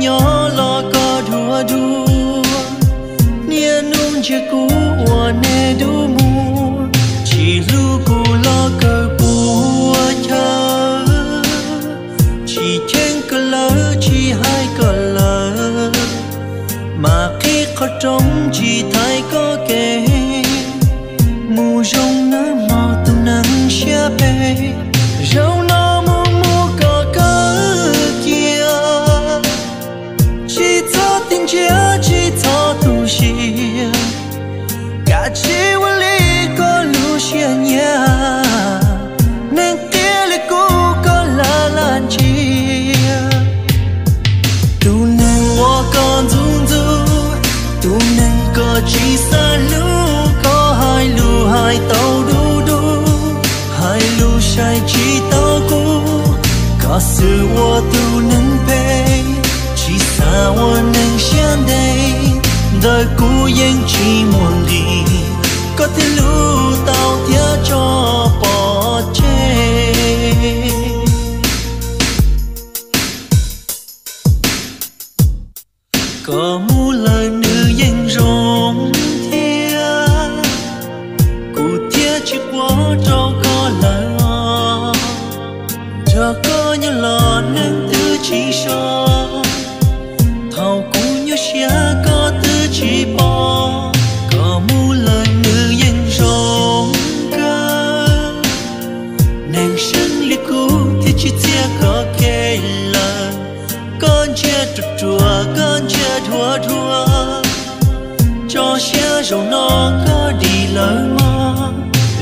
Nyob los koj dhuav dhuav, niaj hnub ntsia kuv ua neb dub muag, tsis hlub kuv los kawg puas chaw, tsis cheem koj lawm tsis hais koj lawm, mas qhib qhov rooj tsis thaiv koj kev. Mus zoo nawb mog tus neeg siab phem, zaum no mus mus kom kawg cia, tsis txhob tig ntsia tsis txhob tu siab, kav tsij ua li koj lub siab nyiam, neeg qias li kuv koj lam lam ntsia. Tus neeg uas koj ntxub ntxub, tus neeg koj tsis xav hlub, koj hais lus hais tau dub dub, hais lus sai tsis tau kub, koj xwb ua tus neeg phem, tsis xav ua neeg siab ntev, ntawm kuv yeej tsis muaj nqis, koj twb hlub tau thiab tso pov tseg. Koj mus lawm nws yeej zoo thiab, kuv thiaj tsis quaj rau koj lawm os. Nrog koj nyob los neeg twb tsis so, thaum kuv nyuaj siab koj twb tsis pom. Koj mus lawm nws yeej zoo kawg, neeg seev li kuv thiaj tsis txia koj kev lawm. Koj ntsia ruam ruam koj ntsia dhuav dhuav, tso siab zaum no koj dim lawm mog.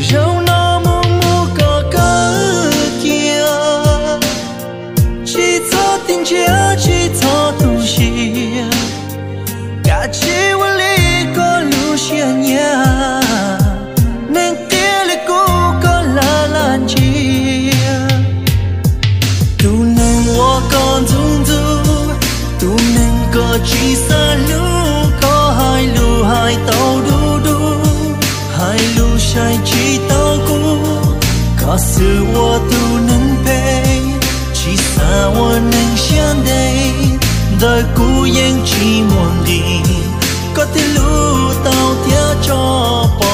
Zaum no mus mus kom kawg cia, tsis txhob tig ntsia tsis txhob tu siab, kav tsij ua li koj lub siab nyiam, neeg qias li kuv koj lam lam ntsia. Tus neeg uas koj ntxub ntxub, tus neeg koj tsis xav hlub, koj hais lus hais tau dub dub, hais lus sai tsis tau kub, koj xwb ua tus neeg phem, tsis xav ua neeg siab ntev, ntawm kuv yeej tsis muaj nqis, koj twb hlub tau thiab tso pov